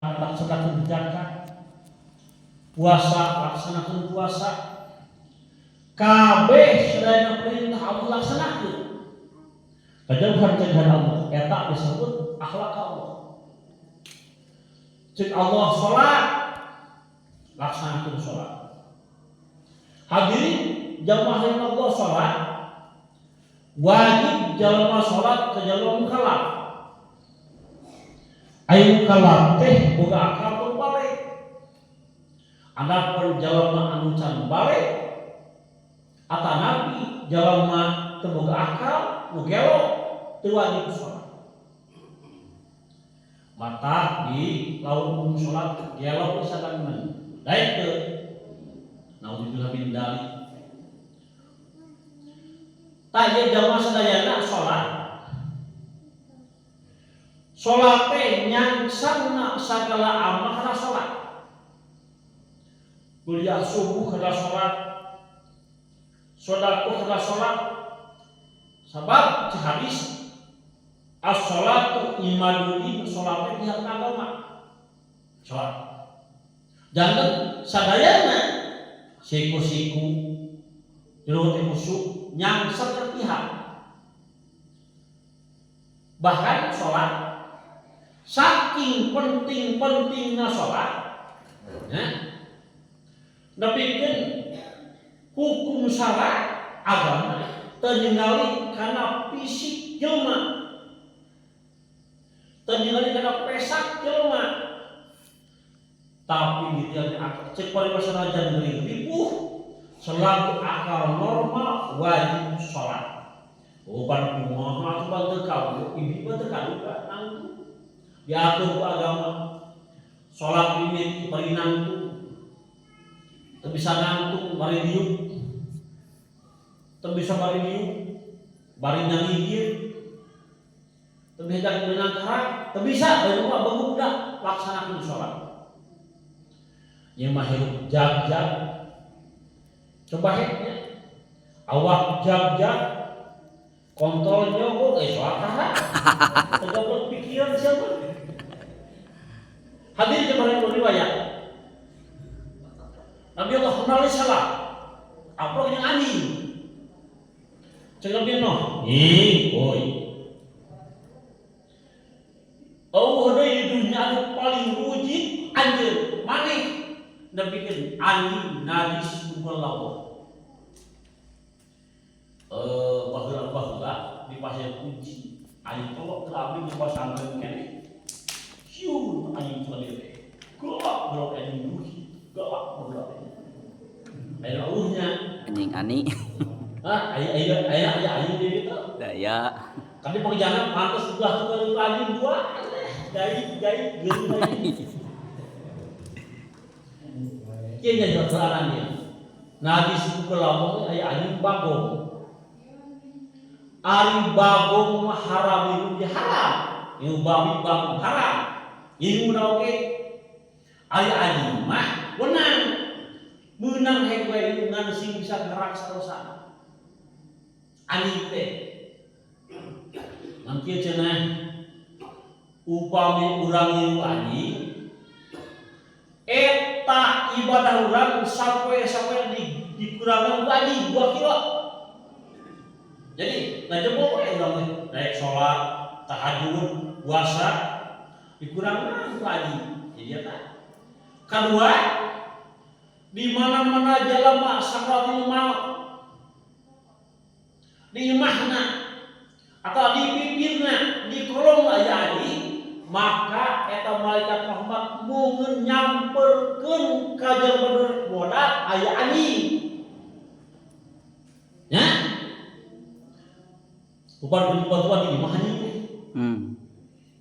Laksanakan zakat, puasa, laksanakan puasa, kabeh sadaya perintah Allah laksanakeun. Kajauhan cegahan Allah eta disebut akhlak Allah. Cek Allah salat, laksanakan salat. Hadirin jamaah yang Allah, salat wajib jalma salat ke jalma mukallaf. Ayo, mukallaf teh boga akal tong balig. Adapun jalma anu can balig atanapi jalma teu boga akal, nu gelo, teu wajib salat. Mata di laut umum salat gelo sadang daek teu? Naudzubillah min dzalik. Tah, ieu jamaah sadayana, salat. Salat teh nyangsangna sagala amal kana salat. Kuliah subuh kana salat. Sedekah kana salat. Sabab cek hadis, as-salatu imaduddin, salat teh pihak agama. Salat. Janten sadayana siku-siku jero teh khusyuk nyangsang ke pihak. Bahkan salat, saking penting-pentingna salat ya, nepikeun hukum syara agama teu ningali kana fisik jelema, teu ningali kana pesak jelema, tapi gitu cek paribasa sanajan gering ripuh, selagi akal normal wajib sholat. Oh, pan kumaha atuh, pan teu kaduga, ibi mah teu kaduga nangtung. Diatur ku agama. Sholat mimiti bari nangtung. Teu bisa nangtung bari diuk. Teu bisa bari diuk, bari nyangigir. Teu bisa beunang kerak, teu bisa bari mah begung dah laksanakeun sholat. Ieu mah hirup jag-jag. Coba nya. Awak jag-jag, kontol nyogok, eh sholat kaha? Teu pikiran siapa? Hadir kemarin riwayat. Nabi Allah alaihi salam. Apa yang anjing? Cek Nabi Nuh, ih, oi. Oh, deui di dunia anu paling wujud anjeun maneh nepikeun anjing najis kumpul lawa. Eh, baheula baheula di pasir kunci anjing tolok ke abdi di pasangkeun keneh. Siun anjing tadi teh. Galak galak anjing ruhi, galak baheula teh. Aya eueuhnya. Anjing ani. Hah, aya aya aya aya anjing di ditu. Daya. Tapi pengjana pantas sebelah tukang anjing dua, aneh, gai gai geuning anjing. Kieu nya perjalanan dia. Nah, di suku Kelabong aya anjing bagong. Ari bagong mah haram itu di haram. Ieu babi bagong haram. Ieu na oge. Ari anjing mah wenang. Meunang hek we ngan sing bisa gerak sarosa. Anjing teh. Ngan kieu cenah, upami urang ngilu anjing eta ibadah urang sampai sampai di dikurangan ku anjing 2 kilo. Jadi ngajebol we urang teh naik sholat, tahajud, puasa dikurangan ku anjing. Jadi eta. Kedua, di mana-mana jalma sakratul maut di imahna atau di bibirna, di kolong aya anjing, maka eta malaikat rahmat mungkin nyamperkeun ka jalma bodak aya anjing nya. Bukan bantuan di imah anjing teh.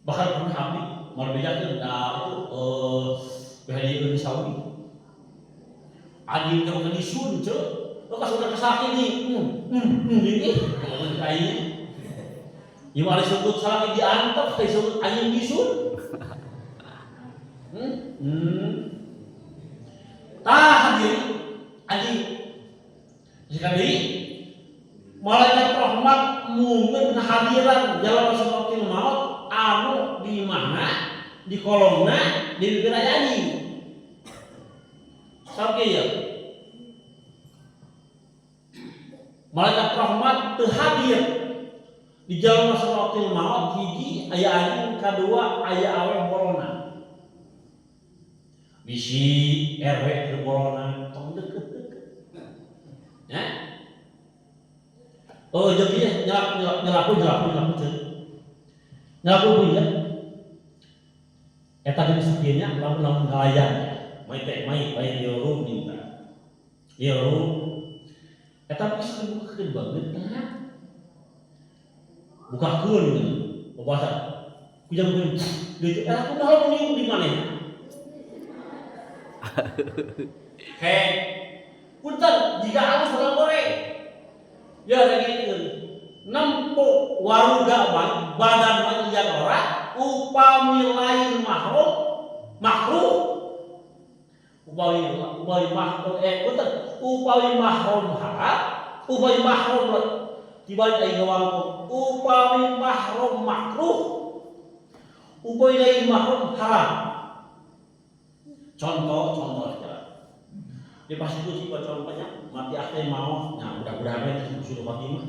Bahkan pernah abdi malah bejakeun nah itu PHD di Saudi, anjing teh bukan disun ceu. Lo kas udah kesaki nih, ini, kayaknya. Ieu mah disebut salaki diantep, disebut anjing disun. Tah, hadirin, anjing. Jika deui malaikat rahmat mungkin kehadiran jalan sakratil maut anu di mana di kolongna. Di bibir aya anjing. Sok ieu. Malaikat rahmat teu hadir. Di jalan sakaratil maut hiji aya anjing, kadua aya awe bolona. Bisi RW keur bolona tong deket-deket. Ya. Oh, jeung ieu nyelap nyelap nyelapu nyelapu nyelapu teu. Nyelapu punya. Eta geus sakieu nya lamun lamun ngalayan. Mai teh mai lain ieu minta. Ieu eta bisa dibukakeun banget nah. Bukakeun gitu. Bahasa kujang kujang gitu. Eta kumaha lamun niup di manehna? Hei, punten jika alus urang goreng. Ya dengekeun. Nempo waruga badan mah yang ora upami lain mahrum makruh upami upami mahrum punten upami mahrum haram upami mahrum dibalik aing ngawangkong upami mahrum makruh upami lain mahrum haram. Contoh contoh aja di pasti itu contohnya mati akhir mau nah mudah-mudahan itu sudah khotimah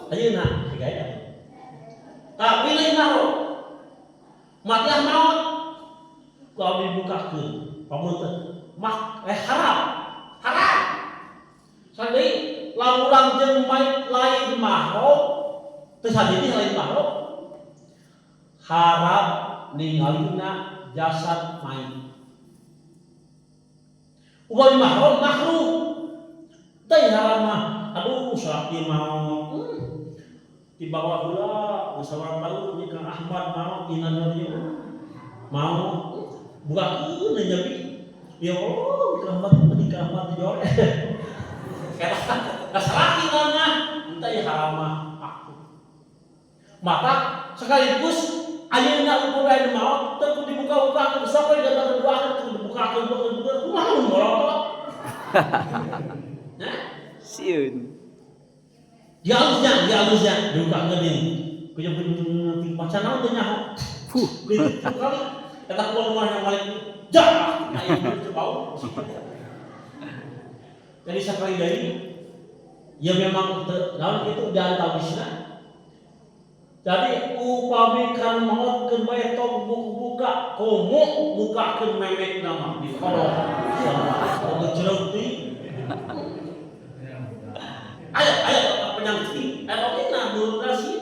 ayeuna hidayah tapi lain mahrum mati ah maut ku abdi bukakeun pamunten mak haram haram sadai lamun urang jeung mayit lain mahrum teu sadini lain mahrum haram ningalina jasad mayit upami mahrum makruh teh haram mah aduh salaki maot di bawah heula geus sabaraha taun ieu Kang Ahmad maot dina dieu maot bukakeun jadi ya Allah Kang Ahmad di Kang Ahmad dijore eta da salaki mah teh haram mah makruh maka sekaligus ayeuna upami aya maot teu kudu dibuka-bukakeun sok we doakeun teu dibukakeun bukakeun kumaha mun molotot. Nah, Sieun. Di alusnya, di alusnya dibukakeun deui. Kujang kujang maca naon teu nyaho. Fuh. Gitu kali eta keluar rumah yang balik jah aya itu bau. Jadi sekali deui ya memang teu naon kitu diantawisna. Jadi upami kan maot keun bae tong buka komo bukakeun memek nama di kolong. Sama jeruk teuing. Ayo, ayo penyangti. Ayo oke nah nasi.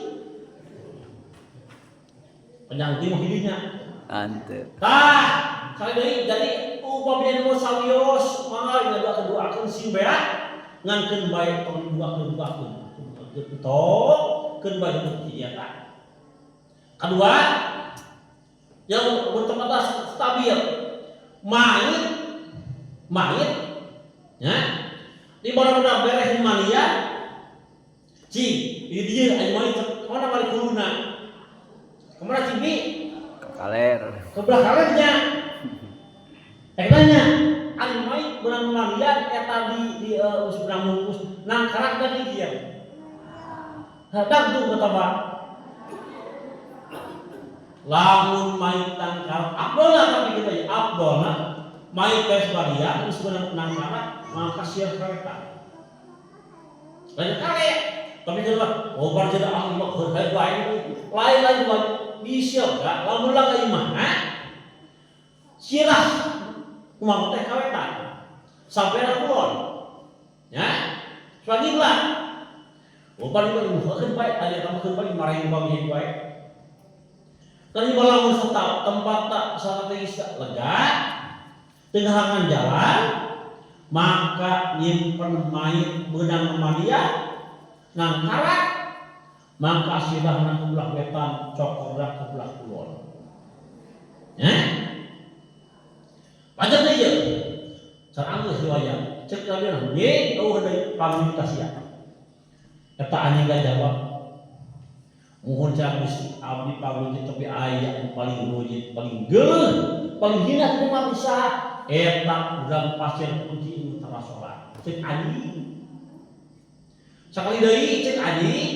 Penyangti mah hidinya. Antep. Tah, sekali deui jadi upami anu sawios mangga ngadoa-doakeun sing beak ngankeun bae tong dibukakeun-bukakeun. Tong keun bae hiji eta. Kedua, yang bertempat stabil. Mayit mayit ya di mana-mana beres di malia cing di dieu aya mayit kemana balik kuluna kemana cing Kaler. Ke belah kalernya nanya ari mayit beunang mandian eta di geus beunang bungkus nang karak da di dieu hadang tuh kata lamun mayit tangkar abdolna tapi kita ya abdolna mayit tes baria geus beunang nang karak maka sia kereta lain kale tapi kedua oh bar jadi Allah lain lain lain lain di surga lamun laga imahna sirah kumaha teh kawetan sampai na kulon ya selanjutnya oh bar ieu keun bae aya tambahkeun bae mareng bagi bae. Tadi lamun tetap tempat tak strategis lega tengah jalan maka nyimpen mayit beunang mandian nang karak maka sirahna ke belah wetan cokorna ke belah kulon. Ya panjang deui ieu sareng geus riwayat cek kalian ye eueuh deui pamita sia eta anjing jawab mohon cak Gusti abdi pawujud tapi aya nu paling rujit paling geuleuh paling hina teu mah bisa eta urang pasir kunci nu tara salat cek anjing. Sakali deui cek anjing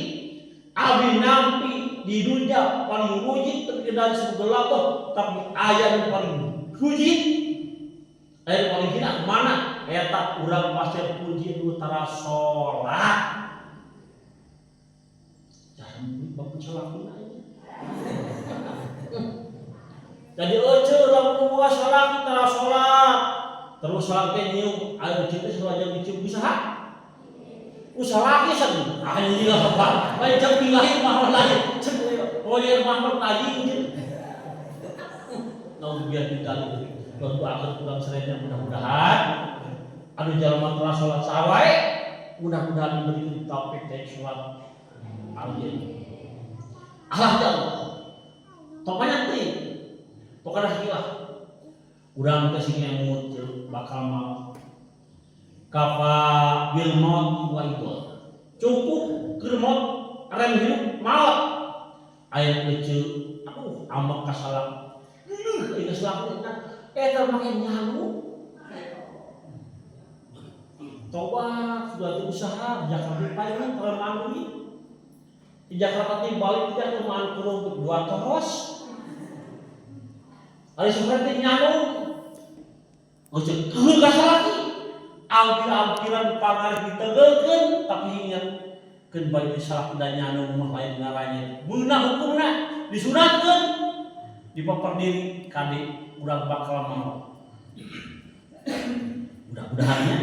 abdi nampi di dunia paling rujit, tapi dari gelap, tapi aya nu paling rujit, aya nu paling hina mana eta urang pasir puji nu tara salat. Jarang bapak salakina aja. Jadi ece lamun boga salaki tara salat. Terus salat teh nyium, ayo ece teh selalu dicium bisa ha? Usaha laki sen, ah ini lah bapak, baik jam bilahi mah lain, cek oh ya mah lagi gitu. Nah biar dikali, doakan kurang seringnya mudah-mudahan. Aduh jalma telah sholat sawai, mudah-mudahan diberi taufik dari sholat. Amin. Allah ya Allah. Pokoknya teh, pokoknya sakilah. Urang teh sing emut bakal mau kafa bil maut wa idol. Cukup keur maut rem hidup maut. Aya eceu, aduh ambek ka salak. Leuh ieu salak eta make nyalu. Tobat sudah usaha Jakarta paling terlalu duit. Di Jakarta teh balik tidak ke kurung dua toros. Ari seperti nyalu. Eceu keuh ka salaki. Ampir-ampiran pangarep ditegelkeun tapi ingat keun balik salaki da nyanu mah lain ngarannya. Beunah hukumna disunatkeun dipapar diri kade urang bakal mau. Mudah-mudahannya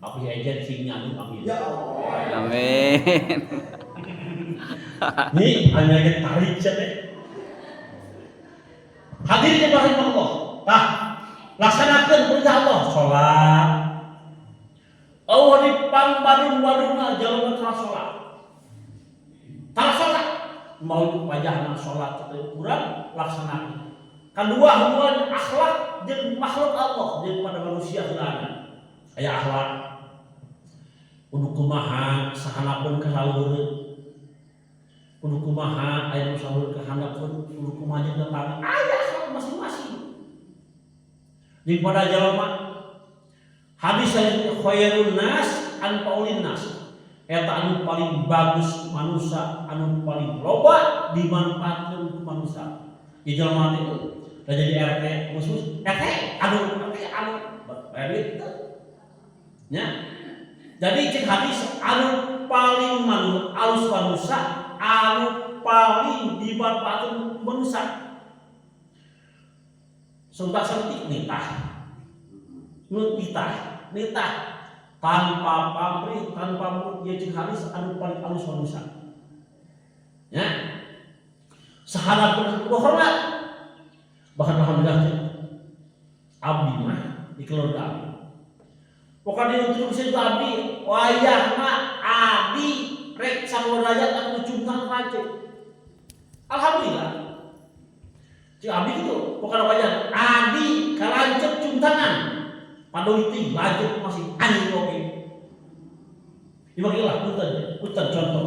abdi ejen sing nyanu, amin. Ya Allah. Amin. Nih hanya ke tarik cenah. Hadirin yang Allah. Tah, laksanakan perintah Allah, salat. Allah di pang badung-badungna jalma tara salat. Tara salat. Mau wajahna salat kurang laksanakan. Kedua hubungan akhlak jeung makhluk Allah jeung pada manusia heulana. Aya akhlak kudu kumaha sahanapeun ka saluhureun. Kudu kumaha aya nu saluhur ka handapeun, kudu kumaha jeung tetangga. Aya akhlak masing-masing. Jeung pada jalma hadis yang khairun nas anfa'ul nas. Eta anu paling bagus manusia, anu paling loba dimanfaatkeun ku manusia. Di jelema teh da jadi RT khusus RT anu RT anu bayar teu. Nya. Jadi cek hadis anu paling manu alus manusia, anu paling dimanfaatkeun ku manusia. Sumpah selentik nitah. Nu nitah, nitah tanpa pamrih, tanpa ieu cek hadis anu paling alus manusia. Ya. Sahana pun hormat. Bahkan alhamdulillah cek abdi mah di keluarga abdi. Pokoknya diinstruksi ku abdi, wayahna abdi rek sakumaha aku cium tangan. Alhamdulillah. Cek abdi gitu, pokoknya wayah adi kalancep cium tangan. Padahal itu lanjut masih anjing oke. Dibagilah punten, punten contoh.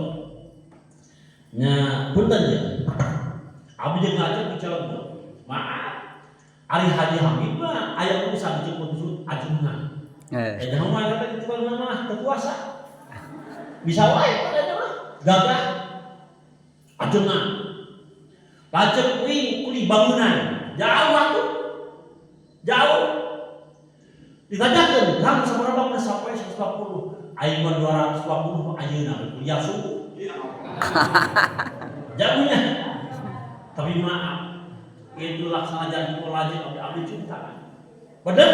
Nya punten ya. Abdi jeung ngajak di Cilegon. Maaf. Ari Haji Hamid mah aya urusan di Cilegon ajengan. Eh. Eh jangan mah kata di Cilegon mah teu kuasa. Bisa wae pada mah gagah. Ajengan. Lanceuk uing kuli bangunan. Jauh atuh. Jauh. Ditanyakeun, "Kang sabaraha bangunan sampai 150?" Aing mah 250 ayeuna kuliah subuh. Jauhnya. Tapi maaf, itu laksana jalan lajeng abdi abdi cinta. Bener?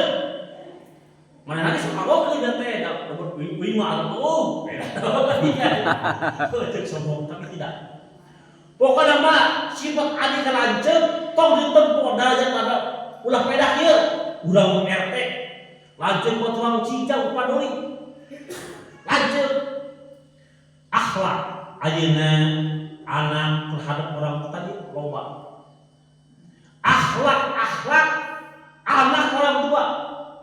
Mana lagi sok kagok da teh da uing mah atuh. Beda. Cek sombong tapi tidak. Pokoknya mah sifat adi ka lanceuk tong ditempo derajat ada ulah pedah kieu. Urang RT lanceuk mah tukang cicau paduli. Lanceuk akhlak ayeuna anak terhadap orang tua tadi loba. Akhlak akhlak anak orang tua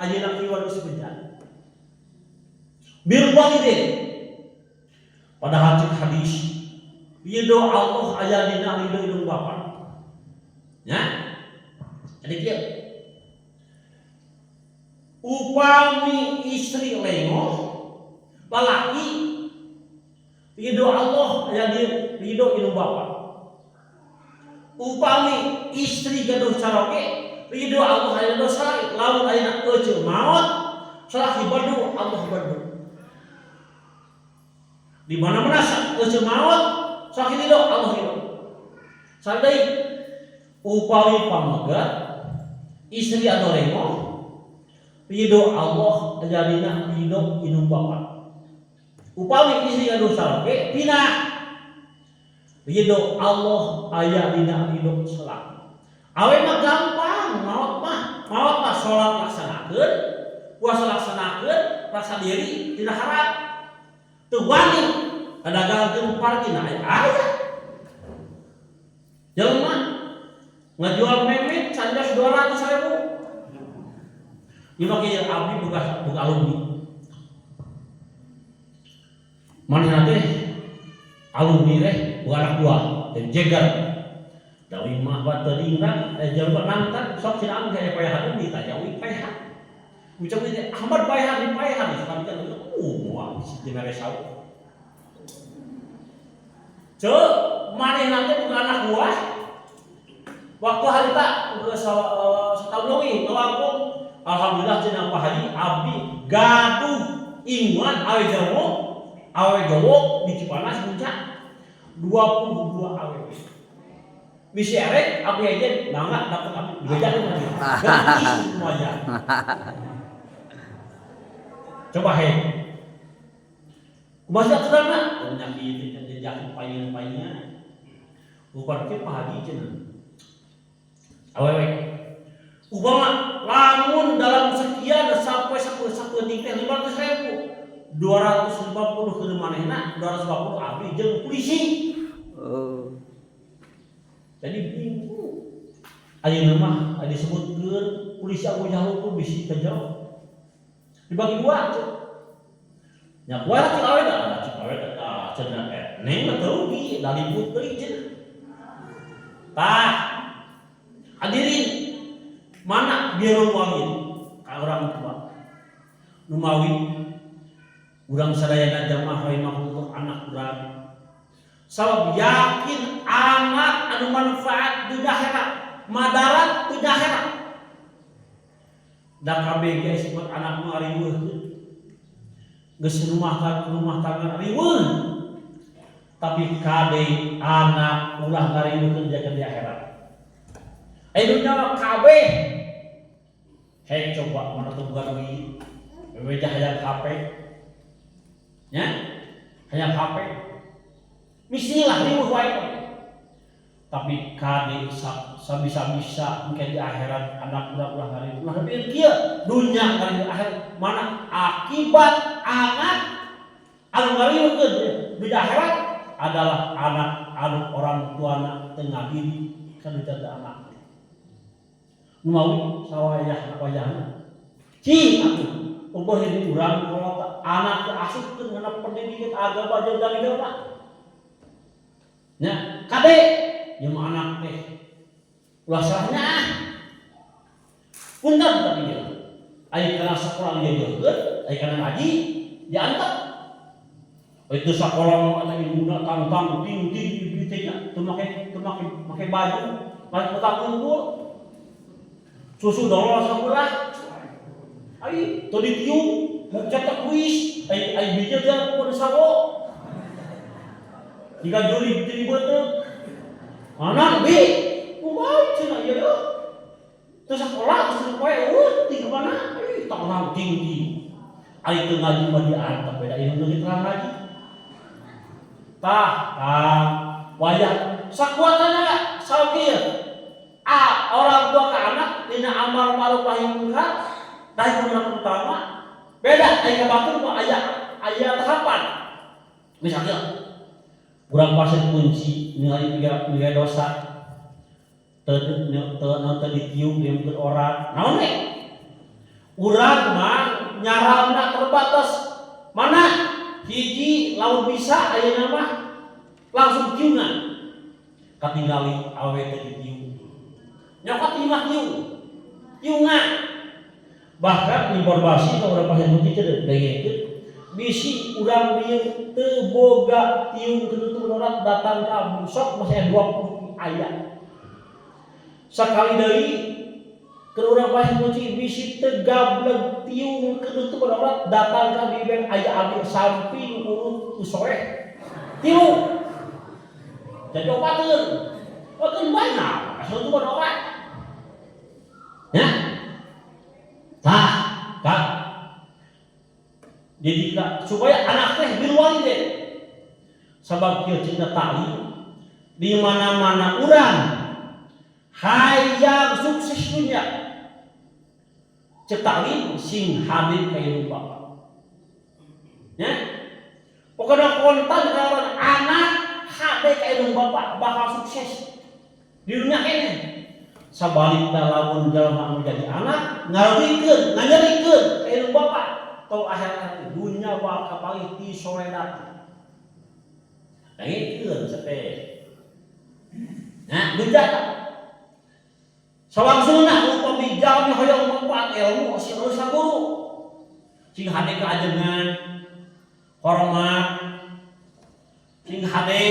ayeuna kieu geus bejat. Bil walidain. Padahal cek hadis ridho Allah aya dina ridho indung bapa. Ya. Jadi kieu. Upami istri lengoh lalaki ridho Allah aya di ridho indung bapa. Upami istri gaduh caroge, ridho Allah aya dosa. Lamun ayeuna eceu maot, salaki badu, Allah badu. Di mana-mana eceu maot, salaki ridho, Allah ridho. Sadai upami pamegat istri anu lengoh, ridho Allah jadina ridho indung bapa. Upami istri anu caroge pindah, ridho Allah aya dina ridho salaki. Awe mah gampang maot mah, maot mah salat laksanakeun, puasa laksanakeun, paksa diri tidak harap. Teu wani kadagangkeun parkina aya aya. Jelema ngajual memet candas 200 ribu. Ieu mah kieu, abdi boga boga alumni. Manehna teh alumni teh boga anak buah dari jeger. Dari mah bateuringna jelema nangtan sok cenah anu payahan ditanya uing payahan. Ucap ini Ahmad payahan di payahan sekali kan moal bisi mere saur. Ceuk manehna teh boga anak buah. Waktu harita geus setahun leuwih ngalangkung, alhamdulillah cenah, Pak Haji, abdi gaduh inguan awe jowo, awe jowo di Cipanas Puncak 22 awewe. Bisi erek abdi aja mangga dapet abdi dibejakeun abdi. Gratis semuanya. Coba he. Kumaha aturanna? Penyakit jejak paingan-paingan. Upah kieu, Pak Haji, cenah. Awewe. Upama lamun dalam sekian sampai sapeunting teh 500 ribu, 250 ke manehna, 250 abdi jeung polisi. Oh. Jadi bingung. Ayeuna mah disebutkeun polisi Abu Jahal pun bisi ka jauh. Dibagi dua cek. Nya kuat cek awe da, cek awe da cenah neng mah teu rugi, da liput deui cenah. Tah, hadirin, mana birrul walid ka orang tua? Numawi urang sadayana jamaah rahimakumullah anak urang. Sabab yakin anak anu manfaat di akhirat, madarat di akhirat. Da kabeh ge sifat anak mah riweuh. Geus rumah tangga riweuh. Tapi kade anak ulah ngariweuhkeun jaga di akhirat. Aya dunya mah kabeh. Hei, coba mana tuh bukan duit. Bebeja hayang HP. Nya? Hayang HP. Misilah riweuh wae. Tapi kade sabisa-bisa mungkin di akhirat anak ulah ulah ngariweuh. Ulah lebih kieu dunya ngariweuh, akhirat mana akibat anak anu ngariweuhkeun di akhirat adalah anak anu orang tuana teu ngadidik kana jaga anak. Numawi sawayah wayahna. Ci atuh ubah di urang kalau anak teu asupkeun kana pendidikan agama jeung agama. Nya, kade ieu mah anak teh ulah salahnya ah. Punten tapi ieu. Aya kana sakola dijauhkeun, aya kana ngaji diantep. Itu sekolah ada ilmuna tangtang ting ting ibu teh nya teu make, teu make, make baju, make kotak kumpul. Susu dolol sabelah. Ai teu ditiung, mau cetek kuis, ai ai bijil dia pun sawo. Jika juri jadi beuteung. Mana bi? Kumaha cenah ieu yeuh? Teu sakola geus poe eueuh ti mana? Ih, tangtang ting ting. Ai teu ngaji mah diantep beda ieu nu terang ngaji. Tah, tah, wayah sakuatana sakieu. A, orang tua ke anak dina amar ma'ruf nahi munkar, nahi munkar utama beda aya ka batur mah aya aya tahapan. Misalnya urang pasir kunci nilai nilai dosa teu teu teu ditiup diemkeun orang naon we urang mah nyaramna terbatas. Mana hiji lamun bisa ayeuna mah langsung tiungan, katingali awe teh ditiung, nyokot imah tiung tiungan. Bahkan informasi ka urang pasir kunci teh dengekeun bisi urang dieu teu boga tiung ketutup orang datang ka abdi sok masih 20 aya. Sakali deui keur urang pasih kunci bisi teu gableg tiung kenutup aurat datang ka bibi aya abdi samping urut ku soleh tilu jadi opateun opateun banyak asal tutupan aurat ya. Tah kak, jadi supaya anak teh birrul walidain, sabab kieu cenah ta'lim di mana-mana urang hayang sukses dunia, cek ta'lim sing hade ka indung bapa ya. Pokoknya kontan kalau anak hade ka indung bapa bakal sukses di dunia ini. Sabalikna, lamun jalma menjadi anak ngarugikeun, nganyerikeun ka indung bapa tau akhirat dunia bakal kapanggih ti soledat. Nangikeun sate. Nah, dunia sawangsuna upami jalmi hoyong manfaat ilmu sing alus ka guru, sing hade ka ajengan, hormat, sing hade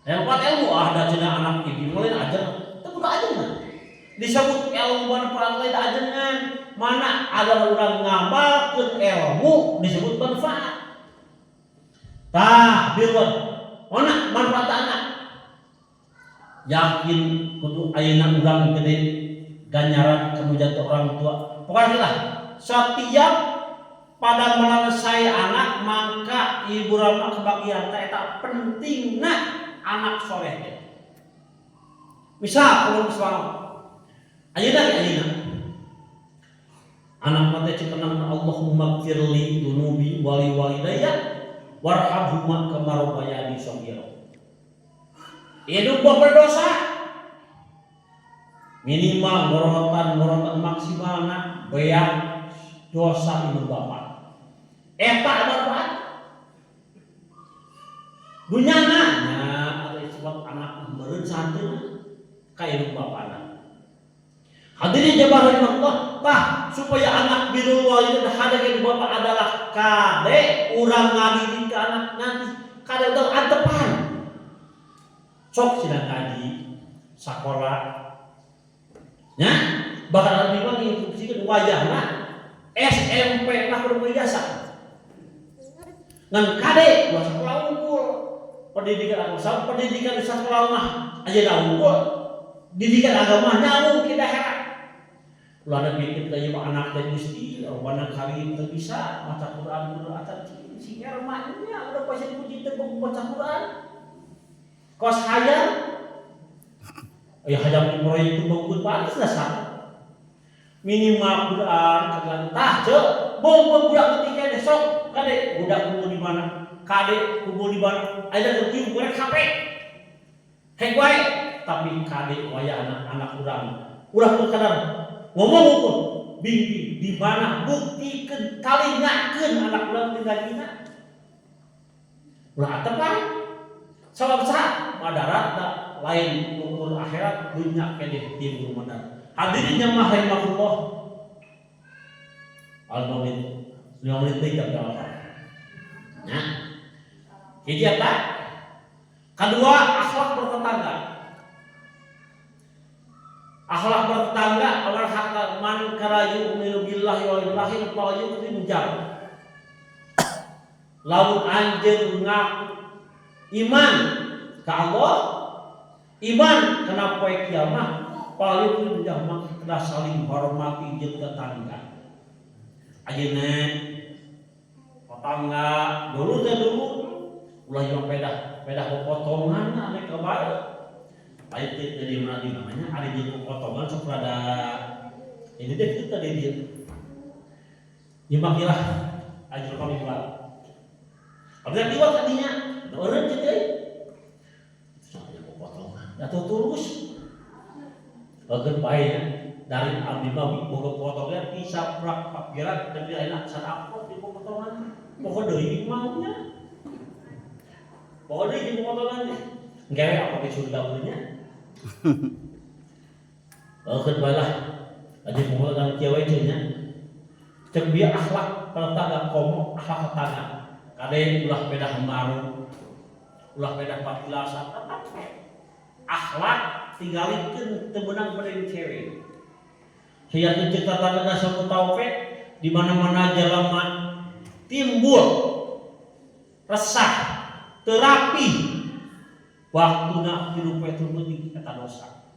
manfaat ilmu. Ah, da cenah anak ibu mulai ajeng teu kudu ajengan. Disebut ilmu manfaat lain ajengan mana adalah urang ngamalkeun ilmu disebut manfaat. Tah, birrul mana manfaat anak yakin kudu ayeuna urang gede ganjaran kemudian orang tua. Pokoknya lah setiap pada saya anak maka ibu rama kebagian teh eta pentingna anak soleh teh. Misal kalau misal ayeuna ayeuna anak mah teh ceuk Allahumma gfirli dzunubi wali walidayya warhamhuma kama rabbayani shaghira. Hidup buah berdosa minimal morotan morotan, maksimalna beak dosa ibu bapak. Eta manfaat dunyana nya atau sebab anak meureun santeuna ka indung bapana. Hadirin jamaah rahimahullah, tah supaya anak birrul walidain hade ka indung bapak adalah kade urang ngadidik ke anak nanti kade udah antepan sok cenah ngaji sakola nya. Bahkan abdi mah nginstruksikeun wayahna SMP mah kudu ijazah ngan kade ulah sakola unggul pendidikan agama, sama pendidikan di sekolah mah aja unggul didikan agama nyambung kita heran. Ulah ada pikir ka ieu anak teh Gusti warna kali teu bisa maca Quran, kudu acan si Erma nya udah pasti puji teu baca Quran kos hayang ya hayang proyek itu bagus bagus lah sama minimal Quran kagak. Tah cek bom budak ketika keneh sok kade budak kumpul di mana, kade kumpul di mana aja ngerti goreng HP hek wae. Tapi kade waya anak-anak urang urang pun kadang ngomong pun bimbing di mana buktikeun kalingakeun anak urang teh ngajina ulah atepan sabab saha madarat lain ukur akhirat dunya keneh timbul madarat. Hadirin jamaah rahimakumullah, al menit 5 menit deui jam 8. Nah, hiji apa, kedua akhlak bertetangga. Akhlak bertetangga awal hak man kana yu'minu billahi wal yawmil akhir falyukrim jar. Lamun anjeun ngaku iman ka Allah, iman kana poe kiamat, falyukrim jar, maka kena saling hormati jeung tetangga. Ayeuna tetangga dulu teh dulu ulah yang pedah pedah potongan ane kebae aya teh di mana di namanya ada di potongan sok rada ini deh itu tadi dia nyimakilah ajur kami buat. Ada liwat tadinya, orang gitu ya, potongan atau tulus. Bagian baiknya dari abdi mah boga potongan bisa prak papiran tapi enak sadapot di potongan. Pokok deui maunya. Pokok deui di potongan teh. Ngewe apa di surga nya. Bagian bae lah. Aja potongan kieu we nya. Cek bieu akhlak tetangga komo akhlak tetangga. Kade ulah pedah maru. Ulah pedah patilasan tetap akhlak. Tinggalikeun teu meunang bade cewek. Saya yakin cerita tangga satu taufik di mana-mana jelema timbul resah terapi waktuna 3 poe penting eta dosa.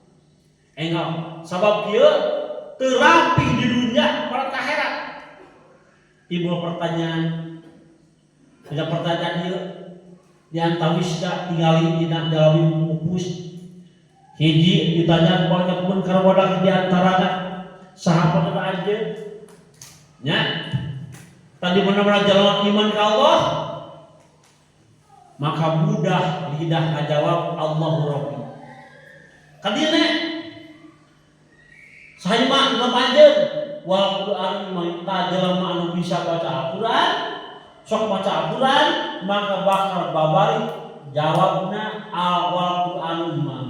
Enggal sabab kieu terapi di dunia pada akhirat. Timbul pertanyaan. Ada pertanyaan ieu di antawisna tingali dina dalam pupus. Hiji ditanya malaikat munkar wa nakir di antarana saha pada anjeun? Nya. Tadi mana-mana jalan iman ke Allah, maka mudah lidah ngajawab Allahu Rabbi. Kadina saya mah imam anjeun wal Quran minta jelema anu bisa baca Al-Quran, sok baca Al-Quran, maka bakal babari jawabna al wal Quran imam.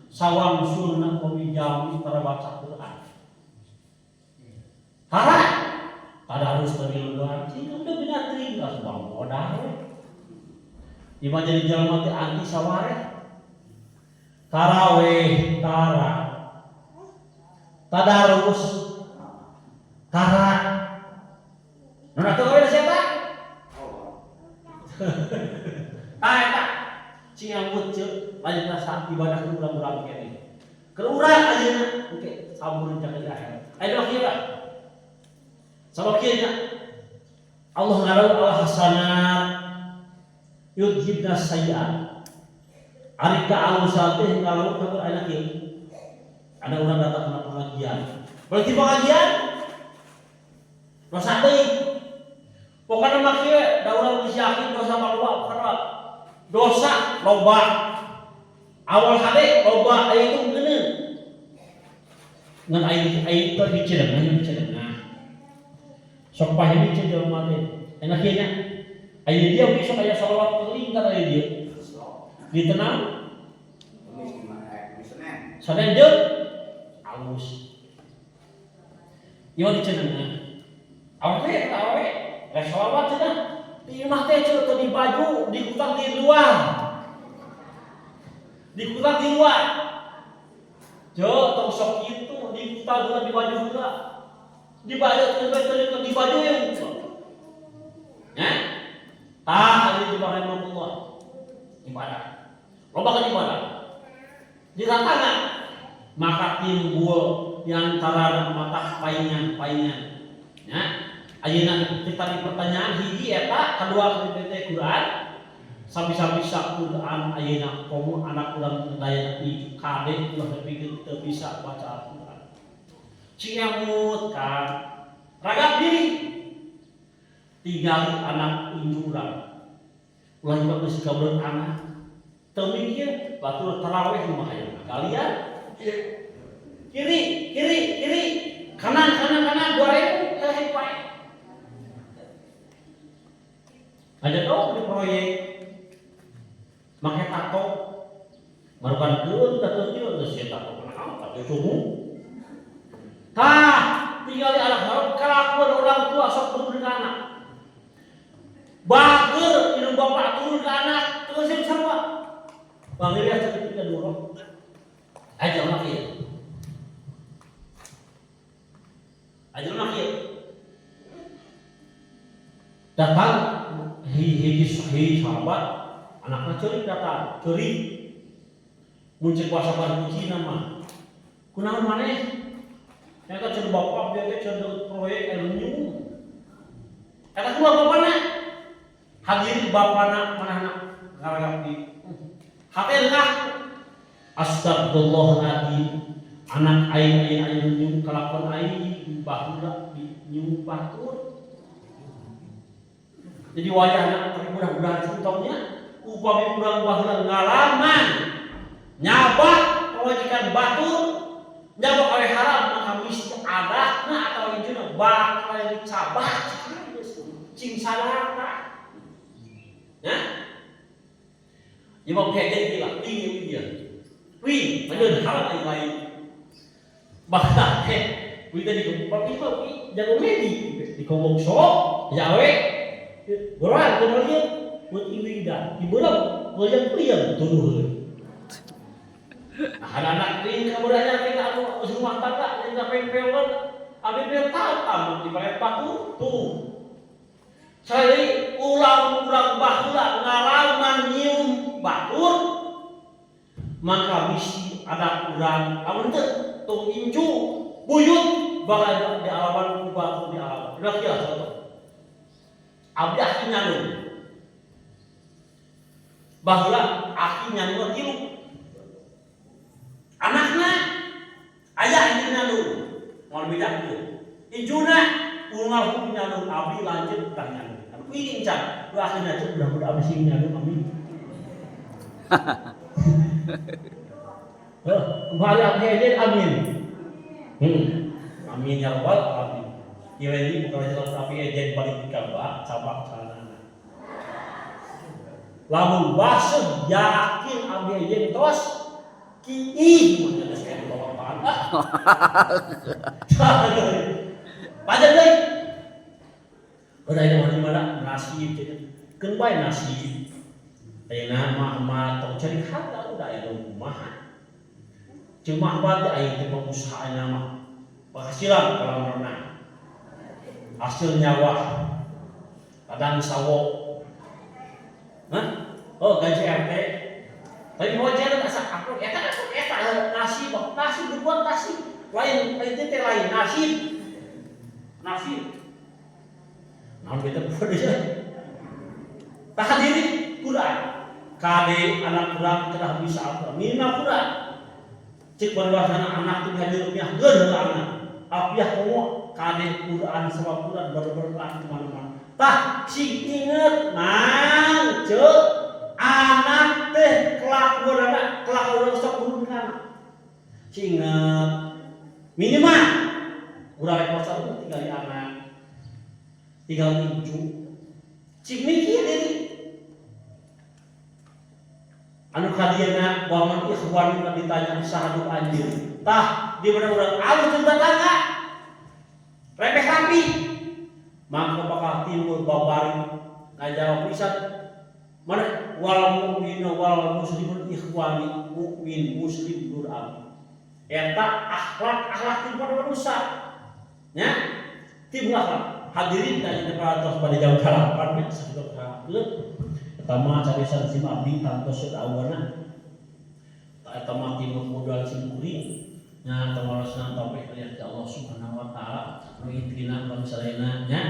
Sawang sunnah komi jami para baca Quran. Hara pada harus terlebih cing udah bina tinggal sebab modal. Ima jadi jelema teh anti saware. Taraweh tara. Tadarus tara. Nu atuh gawe siapa? Tah eta cing ambut ceuk lanjut rasa ibadah ku urang-urang kene. Keur urang ayeuna engke sampun jaga di akhirat. Ayo kieu lah. Sabab kieu nya Allah ngarau al hasanat yudhibna sayyiat. Ari ka alusan teh ngalau ka ayeuna kieu. Ada orang datang ke pengajian. Berarti pengajian dosa deui. Pokokna mah kieu da urang geus yakin dosa mah loba, pokokna dosa loba. Awal hade loba aya itu ngeuneun. Ngan aya aya teh dicerengan dicerengan. Sok pahili ceuk jelema teh. Enak kieu nya. Aya dia oge sok aya sholawat keliling kan aya dia. Ditenang Senin jeung alus. Ieu dicerengan. Awe awe rek sholawat cenah. Di imah teh ceuk teu di baju, dikutang di luar. Dikutang di luar. Ceuk tong sok kitu dikutang heula di baju heula. Di baju teu teu di baju yang. Ya? Tah ari di Allah. Ibadah. Loba kan ibadah. Di tangan maka timbul di antara mata paingan-paingan. Ya. Ayeuna kita di pertanyaan hiji eta kedua teh Quran sabisa-bisa Quran ayeuna komo anak urang daya di kade ulah dipikeun teu bisa baca Al-Quran. Cing emut kan ragap diri tinggal anak incu urang. Ulah juga geus gabreun anak. Teu mikir batur tarawih mah aya kalian kiri kiri kiri kanan kanan kanan 2000 heh pae. Aja dong di proyek make tato marukan keun tato kieu geus sia tato kunaon tato cumu. Tah tinggal di anak haram kelakuan orang tua sok turun ke anak. Bager indung bapak turun ke anak terus yang sarua. Bang Ilyas ketika dulu. Aja mah kieu. Aja mah kieu. Datang hiji hiji sahabat anaknya ceurik datang ceurik muncul kuasa kunci nama kunaon maneh eta ceuk bapak dia teh ceuk proyek ilmu eta kumaha bapana hadir bapana manehna ngaragap di hate lengah astagfirullahaladzim anak aing aing aing nyium kalakuan aing baheula di nyium batur. Jadi wayahna tapi mudah-mudahan contohnya upami urang baheula ngalaman nyabak kewajiban batur nyabak awe haram maka mesti adatna atau injuna bakal dicabak cing sadar ya. Imam kayak gila tinggi dia wih bener haram yang lain bahkan wih tadi kepal itu jago medi di kobong sok ya awe goran kenal dia buat iwida ibulam goyang puyang tuduh. Nah, ada anak ini kabarnya kita anu rumah tangga yang pengpelan abi dia tahu tamu di paku tuh. Saya ulang urang baheula ngalaman nyium batur, maka bisi anak urang amun teu tong incu buyut bakal di alaman ku batur di alaman. Udah kieu contoh. Abdi aki nyandung. Baheula aki nyandung tilu. Anakna aya ini nyandung. Moal beda kieu. Incuna unggal nyandung abdi lanjut tah nyandung. Anu ini encan. Lu akhirnya cek mudah-mudahan abdi sing nyandung, amin. Heh, kembali abdi aja amin. Amin ya rabbal alamin. Ieu ini bukan aja lamun abdi ejen balik ka ba cabak celana. Lamun baseuh yakin abdi ejen tos kiih mun geus kayak bapaan. Panjang deui. Udah ini mah di mana nasib keun bae nasib. Ayeuna mah mah tong cari harta udah aya kumaha. Cuma mah teh aya teh pengusaha ayeuna mah. Penghasilan kolam renang. Hasil nyawa. Kadang sawo. Hah? Oh, gaji RT. Tapi mau jalan asa aku eta aku eta nasib, nasib berbuat nasib. Lain lain teh lain nasib. Nasib. Naon kita buat ya? Tahan diri Quran. Kade anak kurang kedah bisa apa? Minimal Quran. Cik berbahasa anak tuh hadir rupiah geun anak. Apiah komo kade Quran sama Quran berberlan kemana-mana. Tah sing inget nang cek anak teh kelakuan anak kelakuan sok turun ka anak. Sing inget minimal urang rek maca tinggal di anak tinggal incu cik mikir diri anu kadieuna waman ikhwan nu ditanya saha anjeun tah di mana urang alus jeung tetangga repeh rapi maka bakal timbul babari ngajawab pisan mana wal mu'minu wal muslimun ikhwani mukmin muslim nur abdi eta akhlak akhlak timbul manusia nya timbul akhlak. Hadirin dan pada pada jam 8 ya sakitu kahakeun. Pertama carisan sim abdi tantos awana eta mah timbul modal sim kuring nya tawarasna taufik dari Allah Subhanahu wa taala nu intina bangsa nya.